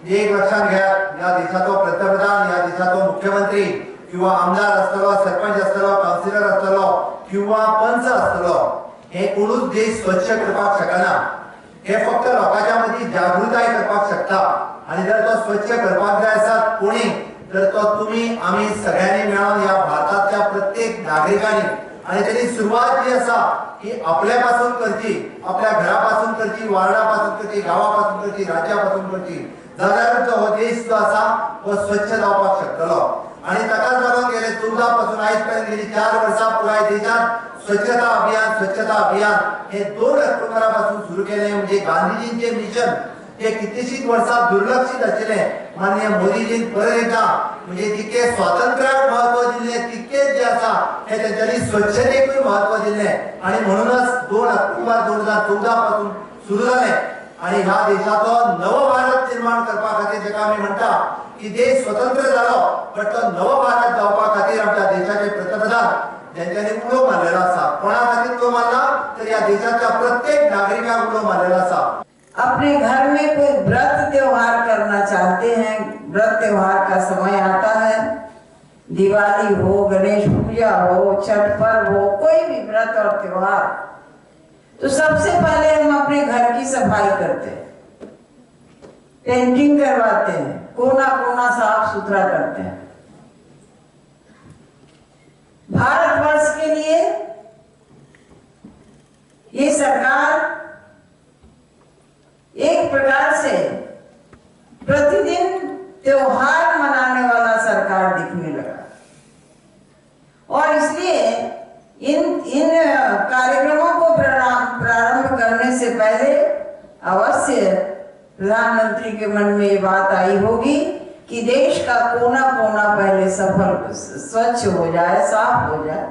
एक लक्षात घेयात, ह्या देशाचो पंतप्रधान, ह्या देशाचो मुख्यमंत्री किंवा आमदार आसतलो, सरपंच आसतलो, कावन्सिलर आसतलो किंवा पंच आसतलो, हे कोणूच देश स्वच्छ करपाक शकना. हे फक्त लोकांच्या मदीं जागृताय करपाक शकता. आनी जर तो स्वच्छ करपाक जाय आसा कोणी, तर तो तुमी आमी सगळ्यांनी मेळून ह्या भारतांतल्या प्रत्येक नागरिकांनी, आनी तेजी सुरवात जी आसा ही आपल्या पासून करची, आपल्या घरा पासून करची, वार्डा पासून करची, गांवा पासून करची, राज्या पासून करची, जाल्यार हो देश जो आसा हो स्वच्छ जावपाक शकतलो. आनी ताकाच लागून गेले 14 पासून आयज पर्यंत गेली 4 वर्सां पुराय देशात स्वच्छता अभियान, स्वच्छता अभियान हे 2 ऑक्टोबरा पासून सुरू केले. म्हणजे गांधीजींचे मिशन हे कितलीशीच वर्सां दुर्लक्षित आशिल्लें, माननीय मोदीजीन परत एकदा म्हणजे जितके स्वातंत्र्याक महत्व दिल्लें तितकेच जे आसा हे तेंच्यांनी स्वच्छतेकूय महत्व दिल्लें. आनी म्हणूनच 2 ऑक्टोबर 2014 पासून सुरू जालें. आनी ह्या देशाचो नव भारत निर्माण करपा खातीर, जेका आमी म्हणटा की देश स्वतंत्र जालो बट तो नव भारत जावपा खातीर आमच्या देशाचे पंतप्रधान ज्यांच्यानी उलो मारलेलो आसा. कोणा खातीर उलो मारला तर ह्या देशाच्या प्रत्येक नागरिकाक उलो मारलेलो आसा. अपने घर में कोई व्रत त्योहार करना चाहते हैं, व्रत त्योहार का समय आता है, दिवाली हो, गणेश पूजा हो, छठ पर्व हो, कोई भी व्रत और त्योहार, तो सबसे पहले हम अपने घर की सफाई करते हैं, पेंटिंग करवाते हैं, कोना कोना साफ सुथरा करते हैं। भारतवर्ष के लिए ये सरकार एक प्रकार से प्रतिदिन त्योहार मनाने वाला सरकार दिखने लगा, और इसलिए इन इन कार्यक्रमों को प्रारंभ करने से पहले अवश्य प्रधानमंत्री के मन में ये बात आई होगी कि देश का कोना कोना पहले सफल स्वच्छ हो जाए, साफ हो जाए।